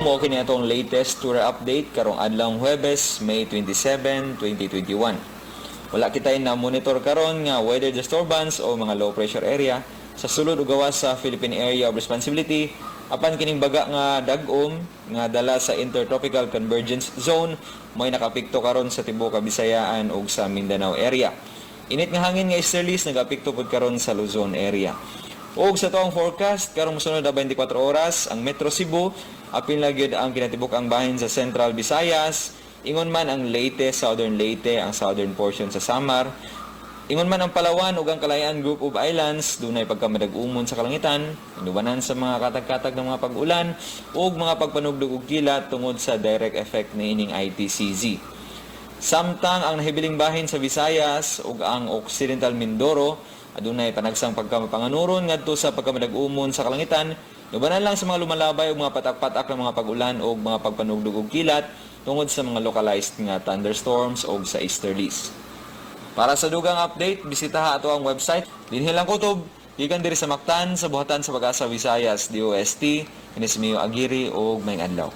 Mao kini atong latest tour update karong adlawng Huwebes, May 27, 2021. Wala kitay na monitor karon nga weather disturbance o mga low pressure area sa sulod ug gawas sa Philippine Area of Responsibility, apan kining baga nga dag-om nga dala sa Intertropical Convergence Zone mo'y nakaapekto karon sa tibuok Kabisayaan ug sa Mindanao area. Init nga hangin nga easterlies nagaapekto pud karon sa Luzon area. Ug sa atoang forecast karong mosunod na 24 oras, ang Metro Cebu, apil na gyud ang kinatibuk-ang bahin sa Central Visayas, ingon man ang Leyte, Southern Leyte, ang southern portion sa Samar, ingon man ang Palawan ug ang Kalayaan Group of Islands, dunay pagkamadag-umon sa kalangitan, inubanan sa mga katag-katag ng mga pag-ulan ug mga pagpanugdog og kilat tungod sa direct effect niining ITCZ. Samtang ang nahibiling bahin sa Visayas ug ang Occidental Mindoro, adunay panagsang pagkamapanganuron ngadto sa pagkamadag-umon sa kalangitan, nubanan lang sa mga lumalabay ug mga patak-patak ng mga pag-ulan ug mga pagpanugdog og kilat tungod sa mga localized nga thunderstorms ug sa easterlies. Para sa dugang update, bisitaha ato ang website. Dinhi lang kutob, gikan diri sa Mactan sa Buhatan sa Pag-asa Visayas, DOST, kini si Mio Aguirre ug maayong adlaw.